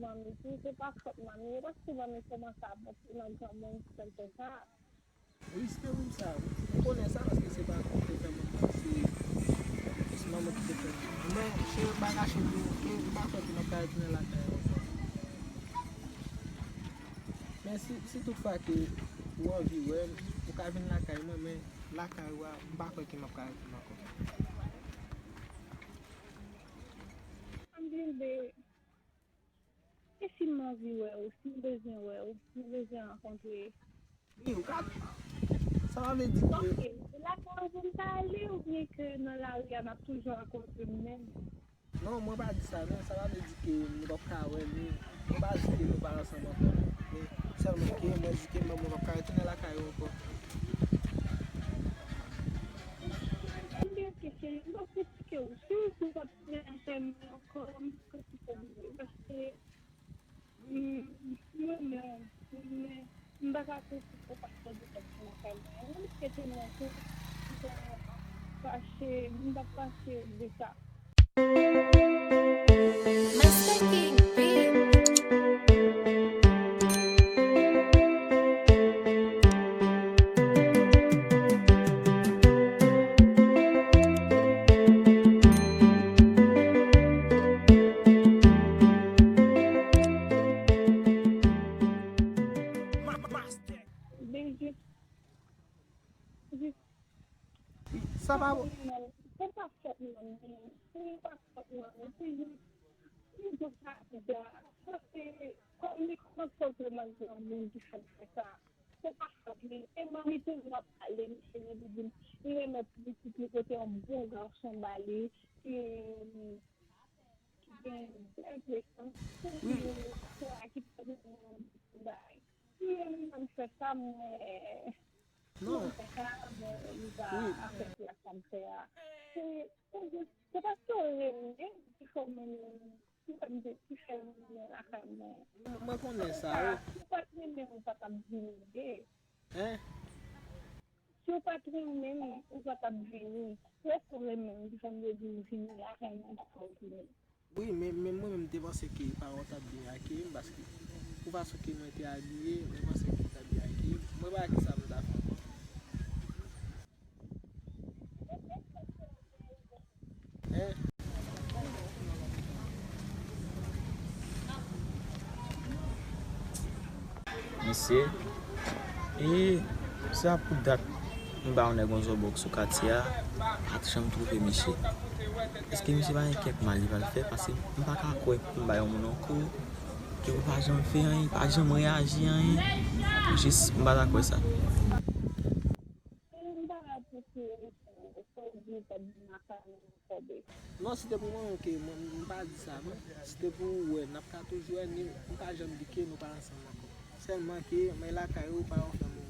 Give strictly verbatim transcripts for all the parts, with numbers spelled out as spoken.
Manmi tou, se pa fòt manmi, e paske manmi kòmanse ap rantre nan granmoun, se l fè sa. Wi, se te wi sa. M konnen sa paske se pa fòt manman, se jis manman ki te fè l. Men, cheri, m pa kache pou ou, e m pa kwè ke m ap ka retounen lakay ou ankò. Men si, si toutfwa ke ou anvi wè m, ou ka vin lakay mwen, men lakay ou a, m pa kwè ke m ap ka retounen ankò. Ann vin de E si m anvi wè w, si m bezwen wè w, si m bezwen rankontre. Wi, ou ka. Sa pa vle di ke. Ok, se lakay ou pou m ta ale oubyen ke nan lari a n ap toujou rankontre m menm? Non, mwen pa di sa, non. Sa pa vle di ke nou p ap ka wè, ni mwen pa di ke nou pa ansanm ankò, non. Men sèlman ke mwen di ke mwen, mwen p ap ka retounen lakay ou ankò. Ebyen, ok, cheri, m p ap kritike w. Si w di w p ap retounen lakay mwen ankò, m p ap kritike w, paske M, mwen menm, mwen, m pa ka kritike w paske w di w p ap vin lakay mwen. Menm si se te mwen tou, m ta fache, m t ap fache de sa. Master King Beat. Sa pa bon. Se pa fòt mwen menm. Se pa fòt mwen menm. Se jis, se jis sa ki da. Sa se kòm li kòmanse vle manje yon moun ki fè l fè sa. Se pa fòt li. E manmi toujou ap pale m, cheri, li di m li renmen pitit li pote yon bon gason ba li, ki, ki gen bèl presans. Wi. Se a ki poze yon bagay. Si yon moun fè sa, mwen, non. Mwen fè sa, mwen, li pa afekte ak sa m fè a. Se, se jis, se paske w renmen ki fè w mennen Ki fè m te, ki fè m vin lakay mwen. Mwen, mwen konnen sa, wi. Si w pa t renmen m, ou pa t ap vini, bebe. Hein? Si w pa t renmen m, ou pa t ap vini. Se paske w renmen m ki fè m te di w vini lakay mwen pou w vini. Wi, men, men mwen menm, m te panse ke paran w t ap vin akeyi m, paske pou fason ke mwen te abiye, mwen panse ke w t ap vin akeyi m. Mwen pa wè kisa pou m ta fè ankò. Mesye, e se a pou dat m ba yon nèg yon zòbòk sou katye a, pa t janm twouve misye. Èske misye pa gen kèk mal li pral fè? Paske m pa ka kwè pou m ba yon moun yon kou, ke ou pa janm fè anyen, pa janm reyaji anyen. Jis, m pa ta kwè sa. E m pa la pou se, se w di w t ap vin lakay mwen ankò, bebe. Non, si te pou mwen menm ke mwen, m pa di sa, non. Si te pou ou wè, n ap ka toujou wè, ni m pa janm di ke nou pa ansanm ankò. Sèlman ke mwen lakay ou, pa yon fè moun.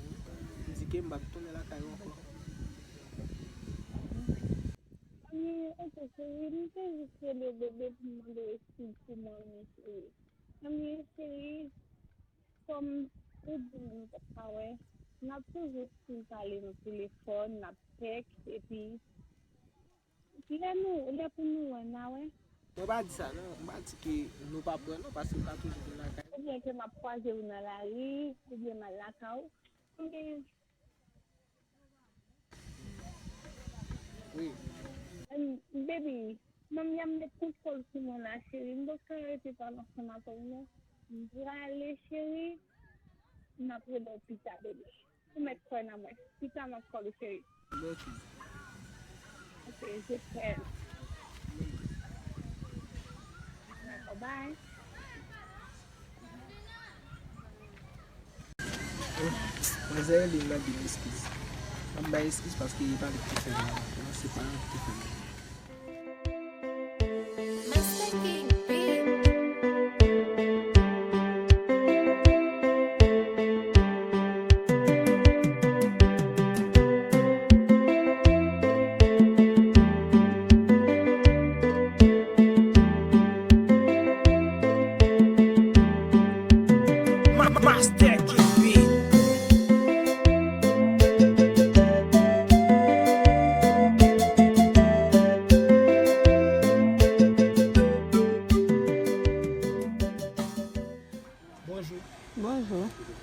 M di ke m p ap tounen lakay ou ankò. Anyen, ok, cheri, m te jis rele bebe pou m mande w eskiz pou mwen, cheri. Anyen, cheri, Kòm ou di m nou p ap ka wè, n ap toujou fin pale nan telefòn, n ap tèks, epi lè nou, lè pou nou wè, n a wè. Mwen pa di sa, non. Mwen pa di ke nou p ap wè, non, paske m ka toujou vin lakay ou. Oubyen ke m ap kwaze w nan lari, oubyen m al lakay ou. Anyen, Wi. Em, baby, manmi ap met kontwòl sou mwen la, cheri. M p ap ka rete pale ansanm avè w, non. M prale, cheri. M ap rele w pita, baby. Ou mèt kwè nan mwen. Pita, m ap call ou, cheri. Ok. Ok, je t'aime. Dakò, bye. Manzè rele m nan, ba m eskiz. M ap bay eskiz paske e pa li ki te fè m mal. Non, se pa li ki te fè m mal. Master King Beat. Ma-, Master King Beat.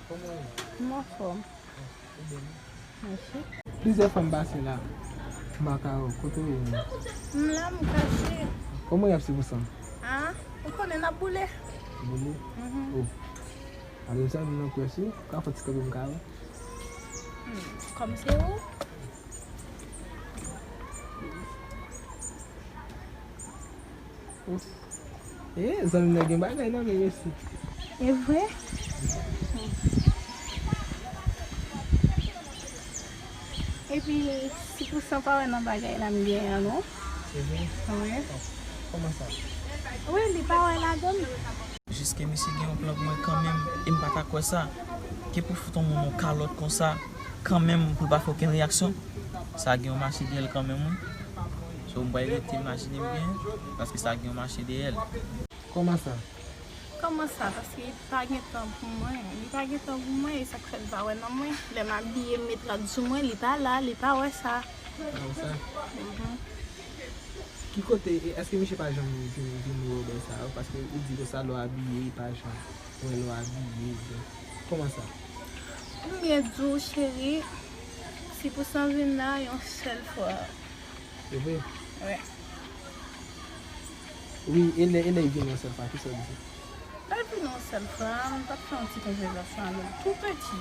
Kòman w ye? M anfòm. Ou byen? Mèsi. Plizyè fwa m pase la, m pa ka wè w. Kote w ye menm? M la, m kache. Kòman y ap sipousan? Ah, ou konnen n ap boule. Boule? Mhm. Oh. Alò, zanmi m nan près wi. Ka fè ti kanpe m ka wè? Hmm, kòm se ou? Oh. Eh, zanmi m nan gen bagay nan men mesye. E vre? Epi, sipousan pa wè nan bagay la m gen an non. Se vre? Wi. Kòman sa? Wi, li pa wè ladan l. Jiske misye gen yon plan pou mwen kanmenm, e m pa ta kwè sa. Ke pou fout yon moun yon kalòt konsa, kanmenm, pou l pa fè okenn reyaksyon. Sa gen yon mache dèyè l kanmenm, wi. So, m pral rete imajine m byen, paske sa gen yon mache dèyè l. Kòman sa? Kòman sa? Paske li pa gen tan pou mwen. Li pa gen tan pou mwen, e sa k fè l pa wè nan mwen. Lè m abiye, m met rad sou mwen, li pa la, li pa wè sa. Kòman sa? Mhm. Ki kote, e èske misye pa janm vin, vin wè w bagay sa yo? Paske ou di konsa lè w abiye, li pa janm wè lè w abiye, donk, kòman sa? M byen di w, cheri, sipousan vin la yon sèl fwa. Se vre? Wi. Wi, e lè, e lè l vin yon sèl fwa, kisa w di? Lè l vin yon sèl fwa, m t ap fè yon ti konvèsasyon avè l tou piti.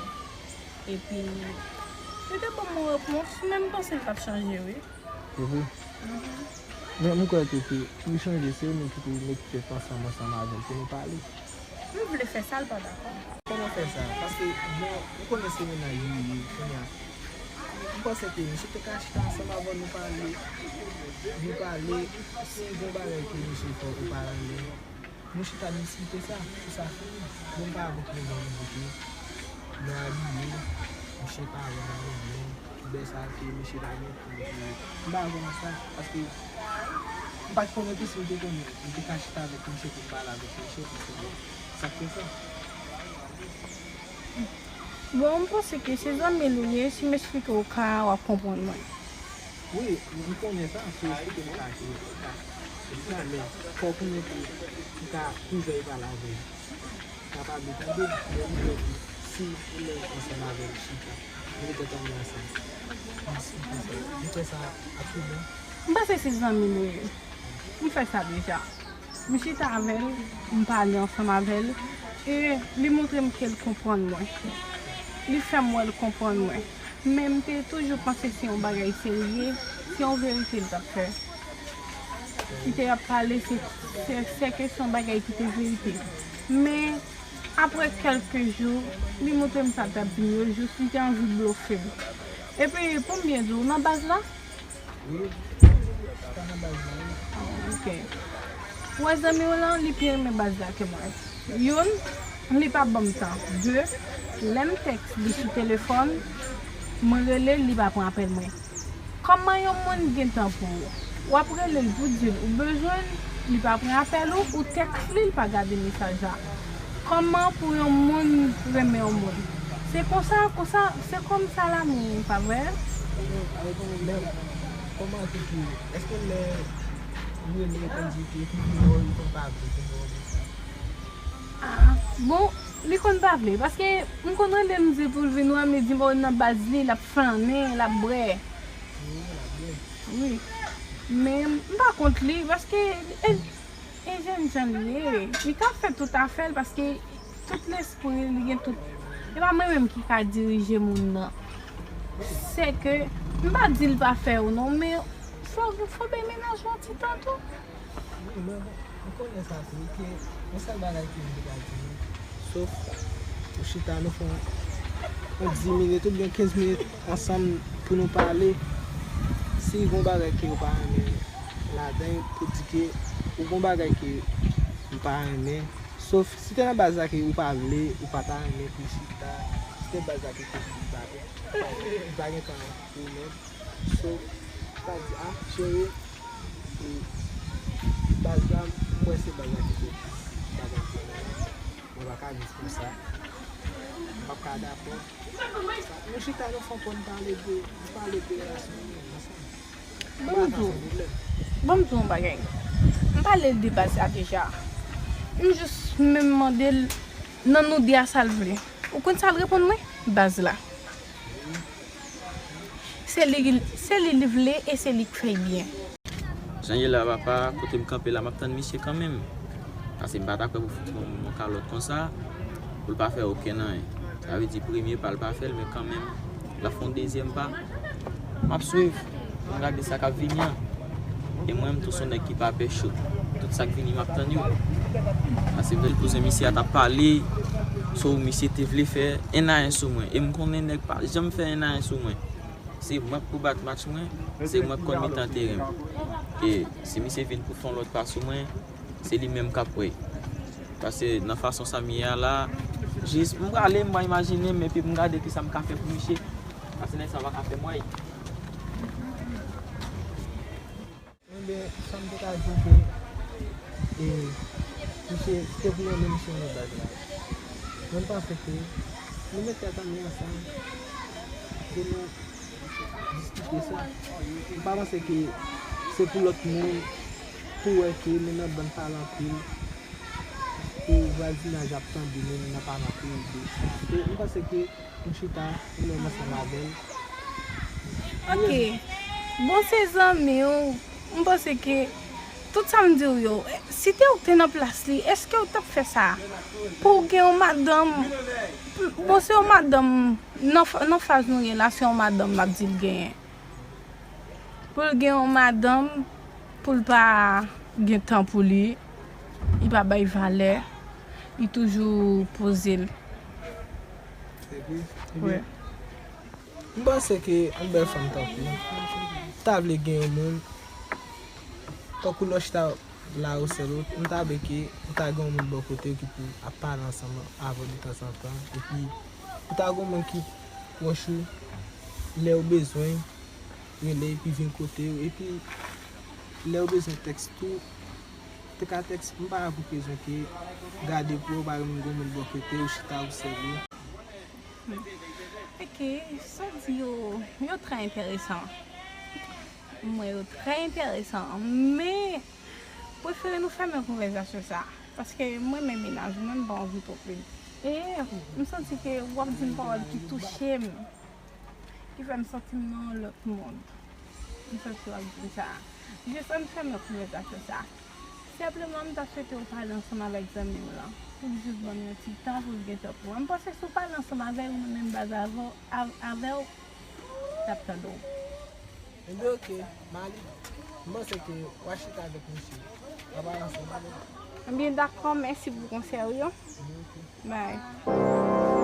Epi, li te ban m yon repons, men m panse l t ap chanje, wi. Se vre? Mhm. Men m kwè tou ke li chanje, se ou menm ki pou mete tèt ansanm, ansanm avè l pou nou pale. M vle fè sa, l pa dakò. Kòman fè sa? Paske, bon, ou konnen se mennaj li ye, kounye a. M panse ke misye te ka chita ansanm avè nou pale. Nou pale, si gon bagay ke misye fè ou pa renmen, nou chita diskite sa, pou sa fini. Bon, m pa avèk nou nan vizite. Nou abiye, misye pa wè nan mwen. Lè sa ke misye pa gen tan pou li. M pa konn sa, paske m pa t konnen tou si m te konnen, m te ka chita avèk misye pou m pale avèk misye, pou m konnen sa k fè sa. Bon, m panse ke se zanmi l ou ye, si m esplike w ka a, w ap konprann mwen. Wi, m konnen sa, si w esplike m ka, ka, ka, men fò w konnen ke m ka toujou pale avè l. Kapab li tande, men m kwè ke si ou menm ansanm avè l chita, nou mete tèt nou ansanm, nou diskite sa, nou fè sa ap pi bon. M panse se zanmi l ou ye. M fè sa deja. M chita avè l, m pale ansanm avè l, e li montre m ke l konprann mwen. Li fè m wè l konprann mwen. Men m te toujou panse se yon bagay serye, se yon verite l t ap fè. Li te ap pale, se, se, se ke se yon bagay ki te verite. Men, apre kèlke jou, li montre m sa l t ap di m yo, jis li te anvi blofe m. Epi, pou m byen di w, nan baz la, Wi, chita nan baz la, wi. Ah, ok. Ou wè zanmi w lan, li pi renmen baz la ke mwen. Youn, li pa ban m tan. De, lè m tèks li sou telefòn, mwen rele l, li pa pran apèl mwen. Kòman yon moun gen tan pou ou? W ap rele l pou di l ou bezwen l, li pa pran apèl ou, ou tèks li, li pa gade mesaj la. Kòman pou yon moun renmen yon moun? Se konsa, konsa, se kòmsa lanmou, pa vre? Kòman, kòman, kòman, kòman, èske lè ou rele konn di ke epi ou konn pa vle konn wè konsa? Ah, bon, li konn pa vle, paske m konn rele l, m di l pou l vin wè m, li di m, oh, nan baz li, l ap flannen, l ap bwè. Wi, l ap bwè. Wi. Men m pa kont li, paske e, e jènjan li ye. Li ka fè tout afè l, paske tout lespri l, li gen tout. E pa mwen menm ki ka dirije moun nan. Se ke, m pa di l pa fè ou non, men fò, fò bay mennaj ou yon ti tan tou. Wi, men bon, m konnen sa tou, ke yon sèl bagay ke m te ka di nou, sof ou chita, nou fè yon, yon dis minit oubyen kenz minit ansanm pou nou pale. Si gon bagay ke ou pa renmen ladan, pou di ke ou gon bagay ke ou pa renmen, sof si te nan baz la ke ou pa vle, ou pa ta renmen pou chita, si te baz la ke te di ou pa, ou pa gen tan pou ou menm. So, sa di, ah, cheri, e, baz la, m wè se baz la ki te bagay pou mwen. Mwen pa ka viv konsa. M p ap ka dakò. Nou chita, nou fè yon pòz, nou pale de, nou pale de relasyon nou ansanm. Ban m di w, ban m di w yon bagay. M pale l de baz la deja. M jis menm mande l nan nou de a sa l vle. Ou konn sa l reponn mwen? Baz la. Se li, se li li vle e se li k fè l byen. Jan ye la, papa, kote m kanpe la, m ap tann misye kanmenm. Paske m pa ta kwè pou fout yon, yon kalòt konsa, pou l pa fè okenn anyen. Sa vle di premye pa l pa fè l, men kanmenm, l ap fè yon dezyèm pa. M ap swiv, m gade sa k ap vini an. E mwen, m tou se yon nèg ki pa pè cho. Tout sa k vini, m ap tann yo. Paske m tande kouzen misye a t ap pale, so misye te vle fè en ayen sou mwen. E m konnen nèg pa janm fè en ayen sou mwen. Se mwen k pou bat match mwen, se mwen k konn mitan teren m. E si misye vin pou fè yon lòt pa sou mwen, se li menm k ap wè. Paske nan fason sa m ye a la, jis m prale, m va imajine m, epi m gade kisa m ka fè pou misye. Paske nèg sa pa ka fè m wè. Enben, sa m te ka di ke, e, misye, se pou renmen misye nan baz la. Mwen, m panse ke nou mete tèt ann ansanm pou nou diskite sa. M pa panse ke se pou lòt moun pou wè ke nou nan bann pale anpil, pou vwazinaj ap tande nou, nou nan pale anpil de. E m panse ke pou chita, ou menm ansanm avè l. Ok. Bon, se zanmi w, m panse ke tout sa m di w yo, si te ou k te nan plas li, èske ou t ap fè sa? Pou w gen yon madanm, bon, se yon madanm, nan, nan faz nou ye la, se yon madanm m ap di l genyen. Pou l gen yon madanm, pou l pa gen tan pou li, li pa bay valè, li toujou poze l. Se vre. Wi. Ebyen, m panse ke yon bèl fanm tankou w ta vle gen yon moun tankou lè w chita la ou sèl ou, m ta vle ke ou ta gen yon moun bò kote w ki pou ap pale ansanm avè w detanzantan, epi ou ta gen yon moun ki pwòch ou lè w bezwen, rele epi vin kote w, epi lè w bezwen tèks tou, te ka tèks, m pa ka pou bezwen ke gade pou w pa gen moun, gen moun bò kote w, chita ou sèl ou. Ok, sa w di yo, yo trè enteresan. M wè yo trè enteresan, men prefere nou fèmen konvèsasyon sa, paske mwen menm mennaj mwen, m pa anvi twòp li. E m santi ke w ap di m pawòl ki touche m, ki fè m santi m nan yon lòt mond. M santi w ap di m sa. Jis ann fèmen konvèsasyon sa. Senpleman, m ta swete w pale ansanm avèk zanmi w lan, pou l jis ban m yon ti tan pou l gen tan pou mwen. M panse si w pale ansanm avè l, mwen menm baz avè w, av-, avè w, l ap tande w. Ebyen, ok, Mali, m panse ke w a chita avèk misye, w a pale ansanm avè l. Ebyen, dakò, mèsi pou konsèy ou yo. Ebyen, ok. Bye.